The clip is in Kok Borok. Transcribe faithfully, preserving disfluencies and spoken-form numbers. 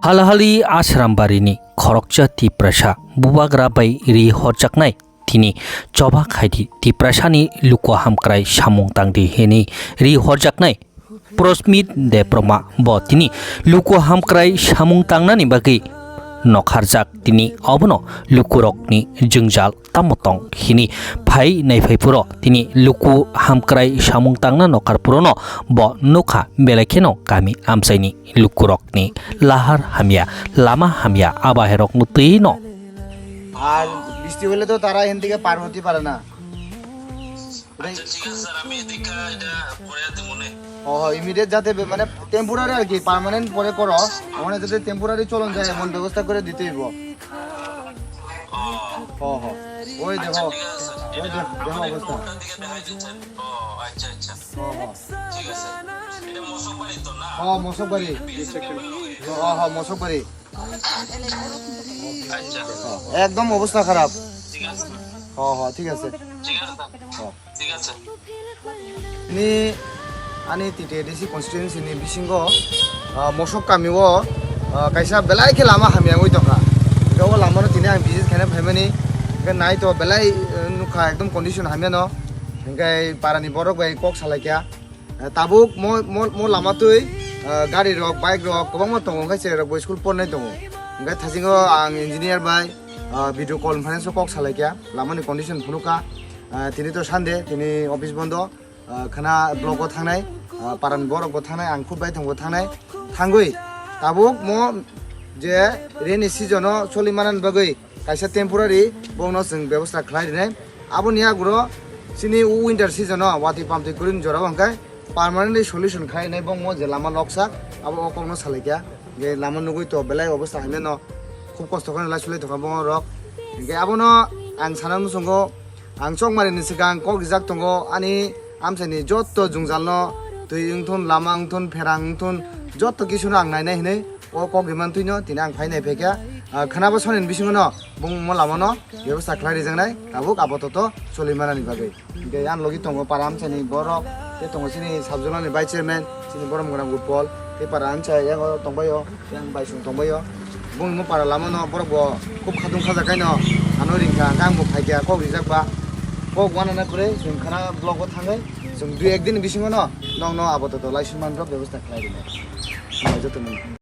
Alahali Asrambarini khoroksa Tiprasa bubagra bai ri horjaknai tini choba khaidi Tiprasani luku hamkrai samung tangdi hini ri horjaknai Prosmit Debbarma bo tini luku hamkrai samung tangnani bagwi nokharjak tini obono lukurokni jwngjal tamo tong hini phai naiphaipuro tini luku hamkrai samung tangna nokhar purono bo nukha belai kheno kami amchaini lukurokni lahar hamya lama hamya abaherokno twino. আর বৃষ্টি হলে তো তারা এখান থেকে পার হতে পারে না। আচ্ছা, ঠিক আছে স্যার, আমি এদিকে এটা করে দিব নে। ও, ইমিডিয়েট যাতে বে-, মানে টেম্পোরারি আর কি, পার্মানেন্ট পরে করো। ওখানে যাতে টেম্পোরারি চলন যায়, এমন ব্যবস্থা করে দিতে হইব। ও। ও, হ। ওই আচ্ছা, দেখো, ঠিক আছে স্যার। ওই এটা দেখ-, দেখো আমাদের অবস্থা। রোডটার দিকে দেখাই দিচ্ছেন। ও, আচ্ছা, আচ্ছা। ও, হ। ঠিক আছে। এটা মশকবাড়ি তো না? হ, মশকবাড়ি। হ, হ, মশকবাড়ি। আচ্ছা। একদম অবস্থা খারাপ। ঠিক আছে। হ, হ, ঠিক আছে। ঠিক আছে। হ। ঠিক আছে। Ni ani T T A D C constituency ni bisingo, ah, Mosok kami o, ah, kaisa belai khe lama hamya wngwi tongkha. Hwnkhe o lama no tini ang visit khaina phaimani, hwnkhe nai to belai, eh, nukha ekdom condition hamya no. Hwnkhe para ni borok bai kok salaikha. Eh, tabuk mo, mo, mo lama twi, eh, gari rok, bike rok kwbangma tongo, hwnkhe cherai rok bo school pornai tongo. Hwnkhe thasingo ang engineer bai, eh, video conference o kok salaikha, lama ni condition phunukha. Eh, tini to Sunday, tini office bondo, eh, khana block o thangnai, eh, paran borok bo thangnai, ang khub bai thangbo thangnai, thangwi tabuk mo je rainy season o choli manani bagwi kaisa temporary bongno chwng bebosta khlai rinai. Aboni aguro chini winter season o watwi pamtwi kwrwini jorao hwnkhe permanently solution khlai rinai bongmo je lama loksak abo o kokno salaikha. Je lama nugwi to belai obosta haino khub kosto kheno lai sulai tongkha borok. Hwnkhe abono ang sana muchungo ang chokmani ni swkang kok rijak tongo ani amchaini jotto jwngjalno twi wngthun lama wngthun pherang wngthun jotto kisuno ang nainai hinwi. O kok rimani twino tini ang phai nai phaikha, ah, khwnabo sonini bisingono bungmo lamano bebosta khlai rijaknai tabuk apatoto choli manani bagwi. Hwnkhe ani logi tongo para amchaini borok, tei tongo chini sub zonal ni vice chairman, chini borok Mwgrang Utpol, tei para amchai yango tongbaio, yang baisong tongbaio. Bungni para lamano borok bo khub khatung khajak kaino ano ringkha, hwnkhe ang bo phaikha kok rijak ba. Kok wanana kwrwi chwng khana block o thangwi chwng dui ek din bisingono nokno apatoto lai swimanrok bebosta khlai rwnai. Joto nung.